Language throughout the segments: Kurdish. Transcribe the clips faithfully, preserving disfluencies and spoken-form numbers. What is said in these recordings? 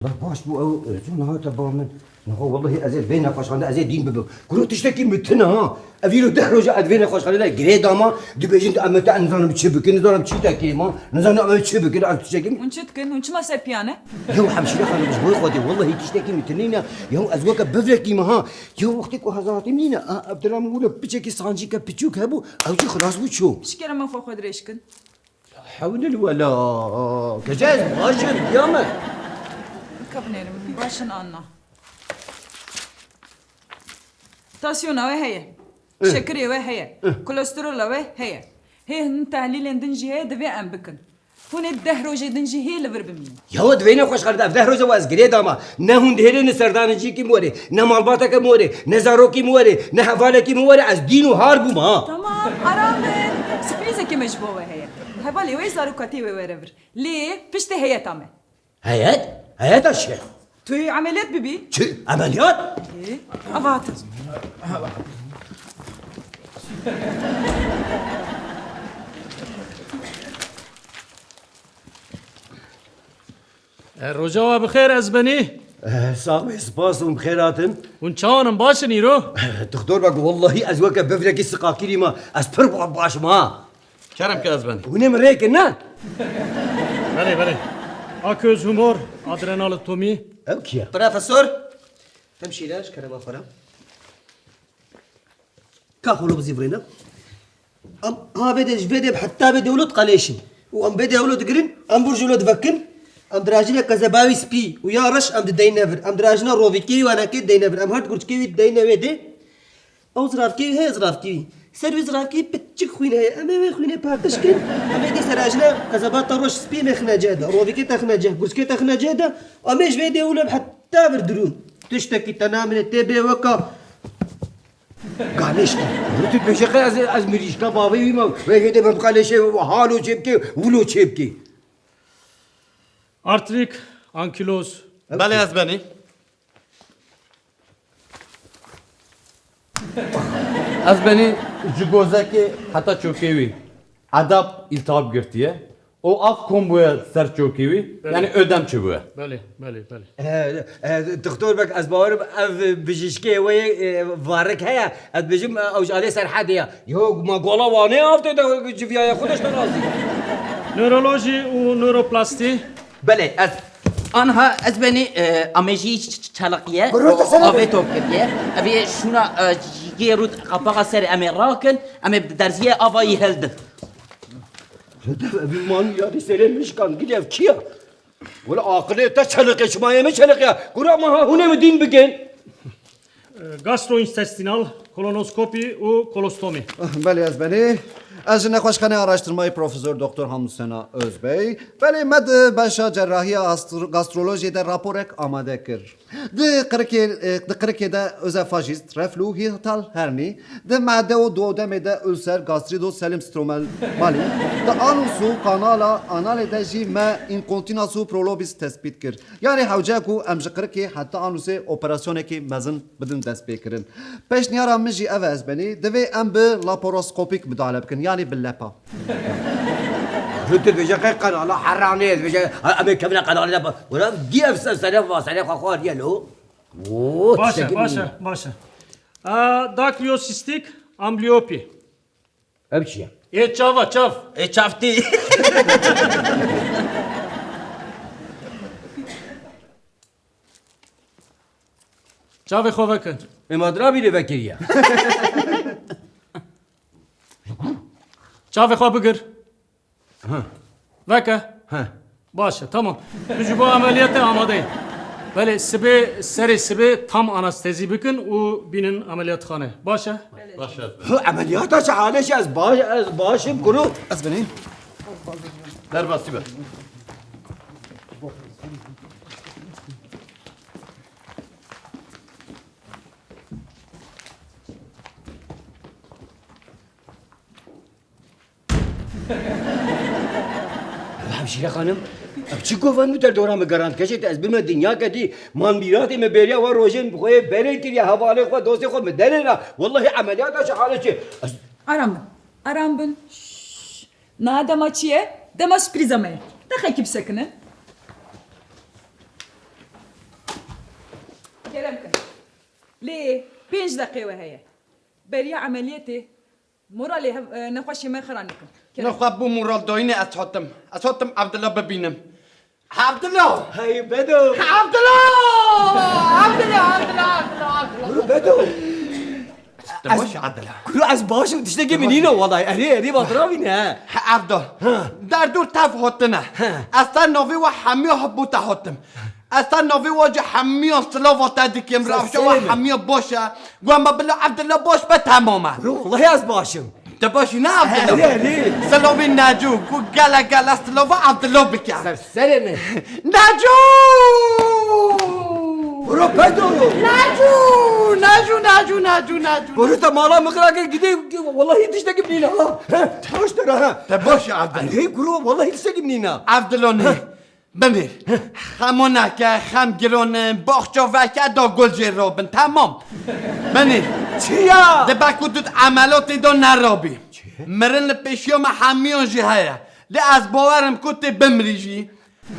Beh, baş bû ew, e, çû niha te ba min. Niha wellahî ez ê vê nexweşxanê ez ê dîn bibim. Kuro tiştekî min tune ha. Ev îro deh roj e ez vê nexweşxanê de girê dama, dibêjin em te nizanim çi bikin, nizanim çi tekê ma, nizanim em çi bikin, ez tiştekî min. Hûn çi dikin? Hûn çima ser piya ne? Yew hemşîre xanim ji bo Xwedê, wellahî tiştekî min tune nîne. Yew ez weke bivrekî me ha. Yew wextê ku hezatî min nîne. A, Abdullah min wilo piçekî sancîke piçûk hebû, ew jî xilas bû çû. Şikere min xwe xwe dirêj kin. Hewlil wela. Kece ez baş im, ya me. Ka binêrim, baş in anna. Tasyona we heye. Eh. Şekirê we heye. Eh. Kolesterola we heye. Hê hin tehlîlên din jî heye, divê em bikin. Hûn ê deh rojê din jî hê li vir bimînin. Yawe divê ne xweş xerda, ev deh roje wa ez girê dama. Ne hûn dihêlê ne serdanê cîkî mi werê, ne malbateke mi werê, ne zarokî mi werê, ne hevalekî mi werê, ez dîn û har bûm ha. Tamam, aram bin. Sürprîzekê me ji bo we heye. Hevalê wê zarokatê wê were vir. Lê piştê heyeta me. Heyet? Heyeta çi? Tu yê emeliyat bibî? Çi? Emeliyat? Ê, ava hate. E, roja we bi xêr, Ezbenî. E, sax be, spas û bi xêr hatin. Hûn çawan in, baş in îro? E, Doktor Beg, wellahî ez weke bivrekî siqakirî me. Ez pir ba-, baş im ha. Kerem ke, Ezbenî. Hûn ê min rê kin, ne? Belê, belê. Aköz humor, adrenalotomi. Ew kî ye? Profesor. Hemşîre, ji kerema xwe re. Ka xwe lo bizîvirîne. Em ha vê de ji vê de bi heta vê de wilo diqeleşin. Û em vê de wilo digirin, em bûr ji wilo divekin. Em dirajine kezeba wî spî û ya reş em dideyne vir. Em dirajine rovîkê wî wanekê dideyne vir. Em her gurçkê wî dideyne wê de. Ew ziravkê wî heye, ziravkê wî. Ser wî ziravkê piçik xwîn heye. Em ê wê xwînê partiş kin. Em ê dê serajine kezeba te reş spî em ê xine cih de. Rovîkê te xine cih, gurçkê te xine cih de. Em ê ji vê de wilo bi heta vir dirûn. Tiştekî te namine tê bê weka Ganişki. Rûtî pêşeqe ez, ez mirîşka bavê wî me. Wê hêdê me biqeleşê halo çê bikê, wilo çê bikê. Artrik, ankiloz. Belê, Ezbenî. Ezbenî ji gozekê heta çokê wî edap îltihab girtiye. O av kom bûye ser çokî wî, belê, yanî ödem çi bûye? Belê, belê, belê. E, e, Doktor Beg, ez bawerim ev bijîşkê wê, e, varik heye. Ez dibêjim, e, ew ji alê Serhedê ye. Yo, ma gola Wanê av tê de civiyaye, Xwedê ji te razî. Nörolojî û nöroplastî. Belê, ez anha ez benî, e, amêjî ç-, ç-, çaliqiye. Avê top kiriye. Ev ê şûna, e, yê rût qapaxa serê em ê rakin, em ê derziye avayî hildin. Ev man yarî serê min şikan, gilê ev kî ya? Wele aqilê te çeliqê, çimayê min çeliqe. Kura ma ha hûnê min dîn bikin. Gastrointestinal, kolonoskopî û kolostomî. Belê, ez benî. Ez ji Nexweşxaneya Araştırmayê Profesor Doktor Hamdusena Özbey. Belê, me di beşa cerrahiya astro-, gastrolojiyê de raporek amade kir. Di qirikê, e, di qirikê de ozefajist, reflü, hiatal hernie, di mede û duodemê de ulser, gastrido, selim stromal mali, di anus û kanala analê de jî me inkontinans û prolobis tespît kir. Yanî hewce ku em ji qirikê heta anusê operasyonekî mezin bidin destpêkirin. Pêşniyara min jî ev e, ez benî, divê em bi laparoskopîk midale bikin, yanî bi lepa. Rûtî dibêje qey qenala heranê, dibêje, ha, em ê kevine qenalê de ba-, wela dî ev se-, serê va, serê xwe xwariye lo. Oo, baş e, tiştekî baş e, min. Baş e. A, dakliyosistik ambliyopî. Ev çi ye? Ê çava, çav. Ê çavtî. Çavê xwe vekin. Ê ma dirabî lê vekiriye. Çavê xwe bigir. Ha. Veke. Ha. Baş e, tamam. Tu ji bo ameliyatê amade yî. Belê, sibê, serê sibê tam anestezî bikin û bînin ameliyatxane. Baş e? Baş e. Hı, ameliyata çi hale şey, ez baş, ez baş im kuru. Ez binî. Derbasî be. Hemşîre xanim, ev çi govend bû te li dora min gerand? Keşê te ez bime dinya kedî, man mîratê me bêriya we rojên bi xwe yê berê kiriye, hevalê xwe, dostê xwe min derêna. Wellahî emeliyata şehale çi. Ez Aram bin, aram bin. Şşş. Niha dema çi ye? Dema sürprîza me ye. Dexekî bisekinin. Kerem ke. Lê pênc deqê we heye. Beriya emeliyetê moralê hev-, e, nexweşê me xira nekin. Kerem. Nexwe bû moral dayînê ez hatim. Ez hatim Evdila bibînim. Evdila! Hey Bedo! Evdila! Evdila, Evdila, Evdila, Evdila! Kuro Bedo! Te baş Evdila. Kuro ez baş im, tiştekî min nîne welay. Erê, erê, vatira vîne, he. He, Evdal. He. Derdor tev hatine. He. Ez te navê we hemiya hebû te hatim. Ez te navê we ji hemiya silava te dikim. Rewşa we hemiya baş e. Gu me bila Evdila baş be, temam e. Kuro, wellahî ez baş im. Te baş î ne Evdila? Erê, erê. Silavê Neco, ku gele gele silava Evdila bike. Ser serê min. Neco! Kuro Bedo! Neco! Neco, Neco, Neco, Neco. Kuro te mala min xira kir, gidê, wellahî tiştekî min nîne ha. He, baş te ra ha. Te baş Evdila. Erê kuro, wellahî tiştekî min nîne. Evdila nî. Binêr. Xema neke, xem giran in, baxça veke da gul jê rabin, temam. Binêr. Çi ya? Dibe ku tu di emelatê de nerabî. Çi? Mirin li pêşiya me hemiyan jî heye. Lê ez bawer im ku tê bimirî jî.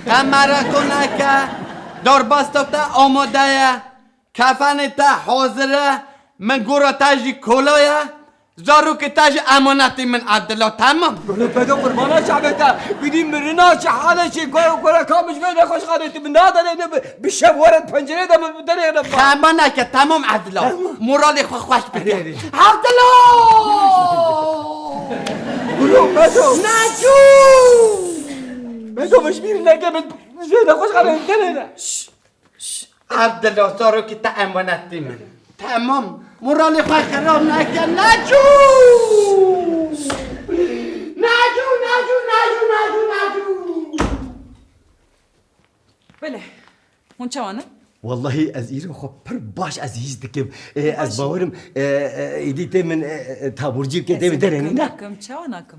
Qemereko neke, darbasta te amade ye. Kefenê te hazir e, min gora te jî kola ye, zarokê te jî emanetê min Evdila, temam. Golo Bedo, qurbana çavê te, bidî mirina çi hale çê, gora, gora ka min ji vê nexweşxanê tu min naderê ne bi, bi şev were pencerê de min bi derê ne. Xema neke, temam Evdila. Temam. Moralê xwe xweş bike. Erê, erê. Evdila! Golo Bedo. Neco! Bedo, min ji bîr neke, min ji vê nexweşxanê min derê ne. Evdila, zarokê te emanetê min. Temam. Moralê xwe xirab neke. Neco! Neco, Neco, Neco, Neco, Neco! Belê. Hûn çawa ne? Wellahî ez îro xwe pir baş ez hîs dikim. Ê, ez bawerim, ê, ê, êdî tê min, ê, ê, taborcî bike, tê min derê ne? Nakim, çawa nakim?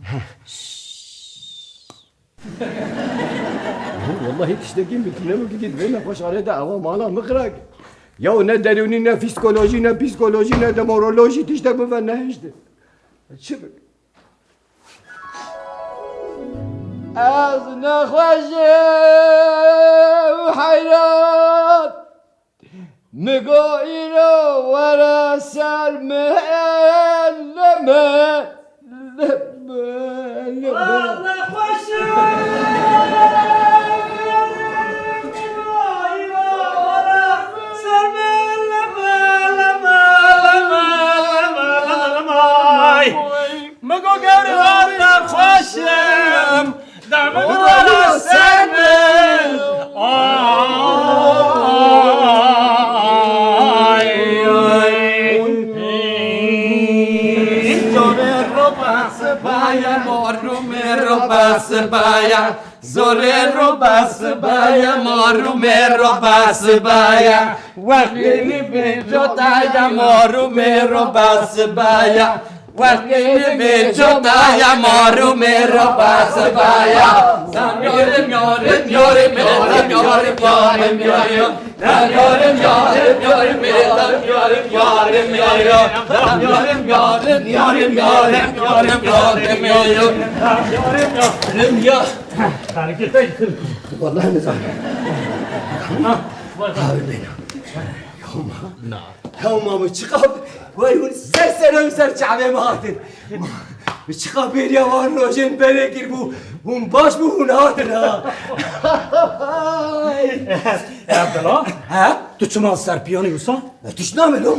Wellahî tiştekî min tune min kidî, divê nexweşxanê de ewa mala min xirak. Yaw ne derûnî, ne fîskolojî, ne psîkolojî, ne demorolojî tiştek min ve nehişti. Çi bik? Ez nexweş im heyran. Migo îro were ser min, li min, li min, li min. Migo gere were xweş im. Dame duvara ser min. Ay, ay. Zorê roba sibaya, marumê roba sibaya. Zorê roba sibaya, marumê roba sibaya. Wextê nivê cotaya, marumê roba sibaya. Wextê nivê cotaya, marumê roba sibaya. Zam yorim, yorim, yorim, yorim, yorim, yorim, yorim. Zam yorim, yorim, yorim, yorim, yorim, yorim, yorim. Zam yorim, yorim, yorim, yorim, yorim, yorim, yorim, yorim. Zam yorim, yorim, yorim. Wellahî nizam. Abi beyna. Hewma. Na. Hewma min çiqap. Wey hûn ser serê û ser çavê min hatin. Min çiqap bêriya wan rojên berê kiribû. Hûn baş bû hûn hatin ha. Ey Abdullah. Ha? Tu çima ser piyanî wisa? E, tu çi namê lo?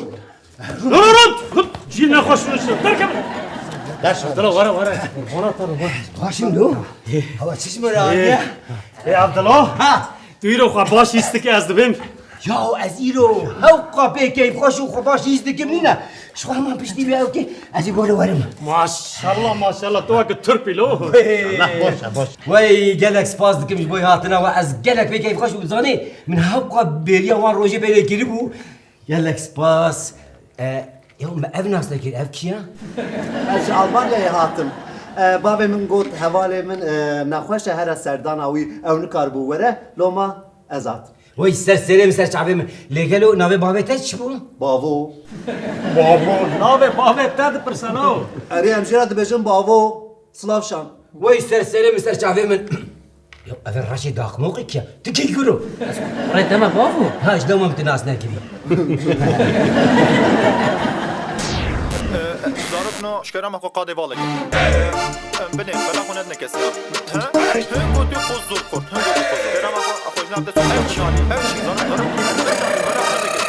Dur, dur, dur. Cîl nexweş û işte. Derkeve. Ders Abdullah, were, were. Were, were, were. Başim lo. Hava çiş mi rahat ya? Ê Abdullah. Ha. Tu îro xwe baş hîs dikî ez dibêm. Ya ez îro hewqa bê keyfxweş û xwe baş hîs dikim nîne. Ji xwe heman piştî wê ew kê ez ê gole werim. Maşallah, maşallah, tu weke turpî lo. Wey. Maşallah, boş, boş. Wey, gelek spas dikim ji bo hatina we. Ez gelek bê keyfxweş bûm, zanî min hewqa bêriya wan rojê berê kiribû. Gelek spas. E, ya me ev nas nekir, ev kî ye? Ez ji Almanyayê hatim. E, bavê min got, hevalê min, e, nexweş e, here serdana wî, ew nikaribû were, loma ez hatim. Wey ser serê min, ser çavê min. Lê gelo navê bavê te çi bû? Bavo. Bavo, navê bavê te dipirse no? Erê, em jê re dibêjin bavo. Silav şan. Wey ser serê min, ser çavê min. Ya ev reşê daxmoqê kî ye? Tu kî kuro? Rê dema bavo? Ha, ji dema min tu nas nekirî. Zarokno, ji kerema xwe qadê valek. Em binê, bela xwe nedine kesî. He? He, gotê xwe zor kurt, he, gotê xwe zor. Kerema xwe, xwe ji nav dest ev çi, ev çi, zarok, zarok. Bela xwe nedine kesî.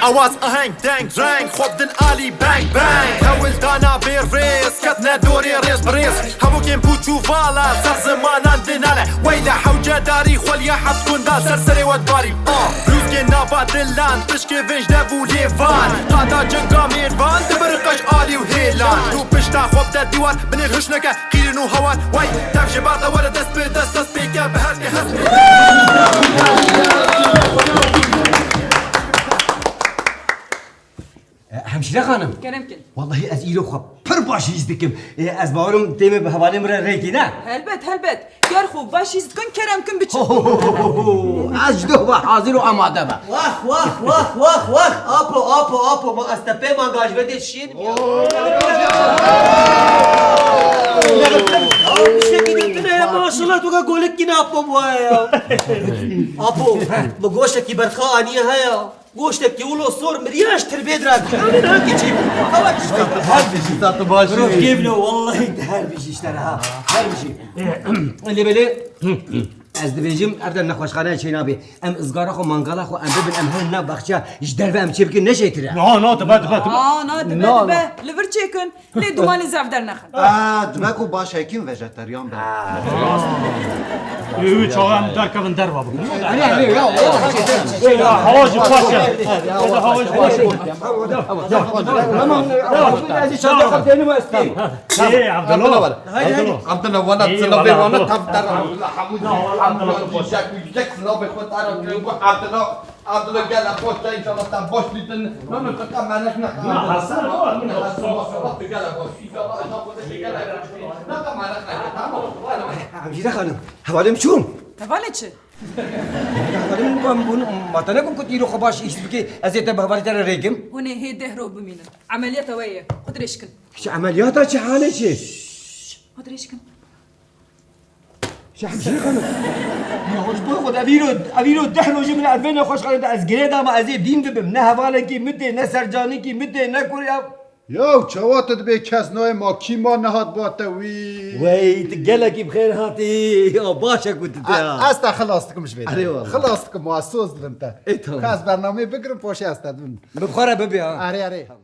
Awaz, aheng, deng, reng, xwe bidin alî, bang, bang. Hewil dana bê rêz, ketine dorê rêz bi rêz. Hemû kêm pûç û vala, ser zimanan dinane. Weyla hewce darî, xweliya heft gunda, ser serê we dibarî. Ah, rûzgê nava dilan, pişkê vêj dev û lêvan. Qada cinga mêrvan, dibiriqe ji alî û hêlan. Tu pişta xwe bide dîwar, binêr hiş neke, qîrin û hewan. Wey, dev ji bar de were dest bi dest, dest pêke bi her ke hest. E, Hemşire xanim. Kerem kin. Wallahî ez îro xwe pir baş hîs dikim. E, ez bawerim tê min bi hevalê min re rêkî ne? Helbet, helbet. Ger xwe baş hîs dikin, kerem kin biçin. Ho, ho, ho, ho, ho. Ez ji doh ve hazir û amade be. Wah, wah, wah, wah, wah. Apo, apo, apo. Ma ez te pê manga ji vê dê şînim ya. Ya, tiştekî de tune ye, maşallah, tu ka golik kine apo bu ya. Apo, bi goştekî berxa aniye he ya. Goştekî wilo sor miriya ji tirbê direk. Emin ha kiçî. Kawa kişta. Her bijî. Sat baş. Kêvno, wallahî her bijî işte ha. Her bijî. Lê belê, ez dibêjim, ev de nexweşxane çê nabê. Em izgara xwe, mangala xwe, em bibin, em herin nav baxçeya ji derve em çê bikin, ne jêtir e? Na, na, dibe, dibe, dibe. Aa, na, dibe, Na, dibe. na. Li vir çêkin. Lê dumanî zevder nexin. Aa, dibe ku baş hekim vejeteryan be. Wî, wî çawa em derkevin derva bikin. Erê, erê, ya, ya. Ya, hava jî xweş e. Ya, hava jî xweş e. Tamam, ez çawa xwe dênim ez. Ê, Abdullah. Abdullah, wala. Abdullah, wala, Ê, silavê wala, wala, Abdullah. Tav der. Abdullah, wala, Abdullah. Yüzek, yüzek silavê xwe der. Abdullah. Abdullah, gel boş te, inşallah te boş dîtin. No, no, tu ka melek ne. Na, Hasan, o, no, Hasan, maşallah, tu gel boş. İnşallah, Allah bu da şey gel boş. Ne ka melek ne, tamam. Hemşire hanım, hevalê min çûn. Hevalê çi? Hevalê min, ben bunu, ma te negot ku îro xwe baş hîs bikî, ez ê te bi hevalê te re rêkim. Hûn ê hê deh roj bimînin. Emeliyata we ye. Xwe dirêj kin. Hiç emeliyata çi, halê çi? Xwe dirêj kin. Şehmşîr xanim. Ya ji bo xwe de evîro, evîro deh rojî min ev vê nexweşxane de ez girê dama ez ê dîn bibim. Ne hevalekî min tê, ne sercanîkî min tê, ne kur ya. Ya çawa tu dibê kes nayê ma kî ma nehat ba te wî? Wey, tu gelekî bi xêr hatî. Ya baş e ku tu tê ha. Ez te xilas dikim ji vê. Erê wala. Xilas dikim, ma soz dibim te. Ê, tamam. Ez bernameyê bigirim, poşê ez te dibim. Bi xwe re bibê ha. Erê, erê. Tamam.